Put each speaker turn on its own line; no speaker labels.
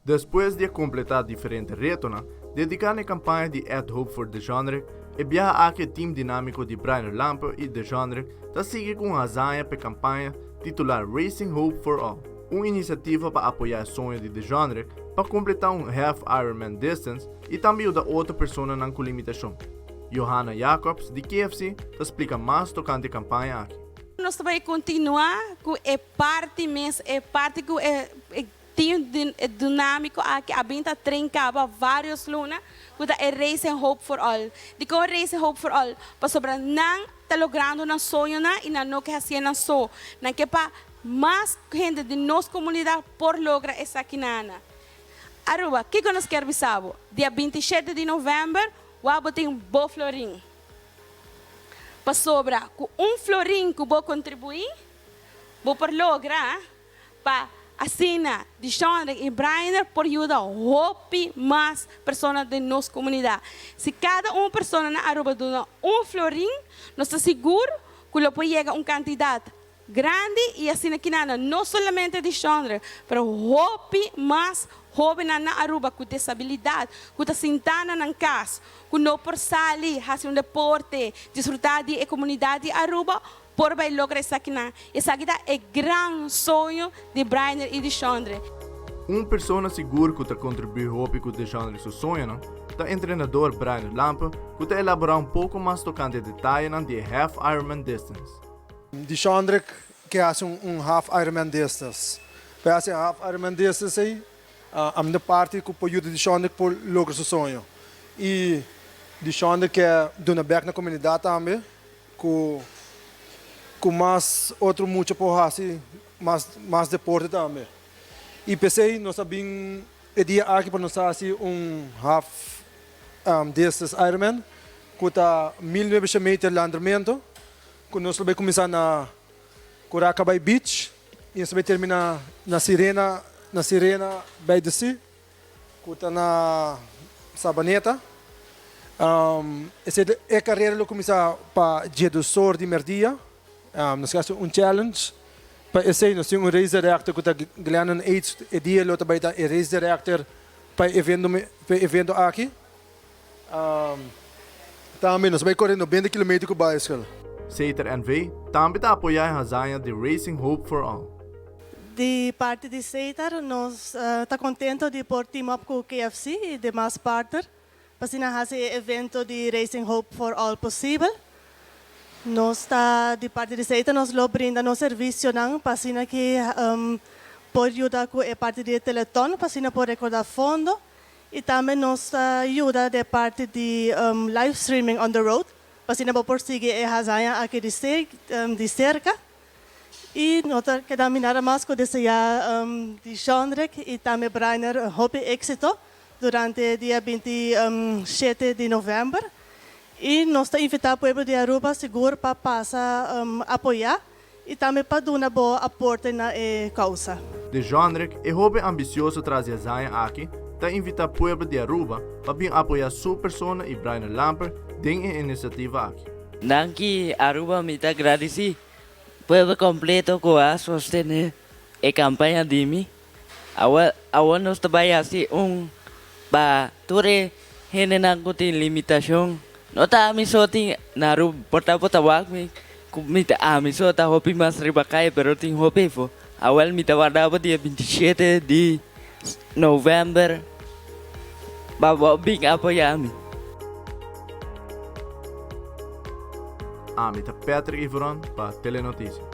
Despues di a kompletá diferente retonan dediká na e kampaña di Add Hope for Dejandre, e biaha aki e tim dinámiko di Brainer Lampe i Dejandre ta sigui ku un hazaña pa e kampaña titulá Racing Hope for All, un inisiativa pa apoyá e soño di Dejandre pa kompletá un Half Ironman Distance i tambe yuda otro personanan ku limitashon. Johanna Jacobs di KFC ta splika mas tokante e kampaña aki.
Nos ta bai kontinuá ku e parti mes, e parti ku e Team dinámiko aki a bin ta train kaba vários luna ku ta e Raising Hope for All. Dikon Raising Hope for All? Pasobra nan ta logrando nan soñonan i nan no ke hasié nan so. Nan ke pa mas hende di nos komunidat por logra esakinana. Aruba, kiko nos kier bisa bo? Dia 27 di novèmber wou bo tin bo florin. Pasobra ku un florin ku bo kontribuí, bo por logra Pa asina Dishondre i Brainer por yuda hopi mas persona den nos komunidat. Si kada un persona na Aruba duna un florin, nos ta sigur ku lo por yega un kantidat grandi i asina kinana no solamente Dishondre, pero hopi mas hóbennan na Aruba ku desabilidat, ku ta sintá na nan kas, ku no por sali hasi un deporte, disfrutá di e komunidat di Aruba, Por bai logra esakinan. Esaki ta e gran soño di Brainer i di Shondre.
Un persona sigur ku ta kontribuí hopi ku Deshondre su soñonan ta entrenador Brainer Lampe ku ta elaborá un poko mas tokante detayenan di e Half Ironman Distance.
Deshondre ke hasi un Half Ironman Distance. Pa e hasi e Half Ironman Distance ei, ami ta parti ku por yuda Deshondre por logra su soño. I Deshondre ke duna bèk na komunidat tambe. Ku ku mas otro mucha por hasi mas mas deporte tambe. I p'esei nos a bin e dia aki pa nos hasi un half distance Ironman ku ta 1900 meter landramento ku nos lo bai kuminsá na Curacabai Beach i nos ta bai terminá na Sirena na Sirena by the Sea. Ku ta na Sabaneta. Esei e karera lo kuminsá pa djedusor di mèrdia. Nos ke hasi un challenge pa esei. Nos tin un race director ku ta Glennon Ates. E dia lo ta bai ta e race director pa e evento pa e evento aki. Tambe nos ta bai kore 90 kilometer ku baiskel.
Seter NV tambe ta apoyá e hazaña di Racing Hope for All.
Di parti di Setar nos ta contento di por team up cu KFC y demas partner pa asina haci e evento di Racing Hope for All posibel. Nos ta di parti di Setar nos lo brinda nos servicionan pa asina ki por yuda cu e parti di e teleton pa asina por recorda fondo y tambe nos ta yuda di e parti di live streaming on the road pa asina bo por sigui e hazaña aki di cerca. I no ta keda mi nada mas ku deseá Dishondrick i tambe Brainer hopi éksito durante dia 27 di novèmber. I nos ta invitá pueblo di Aruba sigur pa pasa apoyá i tambe pa duna bo aporte na e kousa.
Dishondrick, e hoben ambisioso tras di e hazaña aki, ta invitá pueblo di Aruba pa bin apoyá su persona i Brainer Lamper den e inisiativa aki.
Danki Aruba mi ta gradisí Pueblo completo cu a sostene e campaña di mi. Awor awor nos ta bay haci un pa tur e hendenan cu tin limitacion. No ta ami so tin na Aruba, por ta bo ta wak mi cu mi ta ami so ta hopi mas riba caya pero tin hopi efo. Awel mi ta warda bo dia 27 di november pa bo bin apoya mi.
Ami ta Patrick Iveron pa Telenoticia.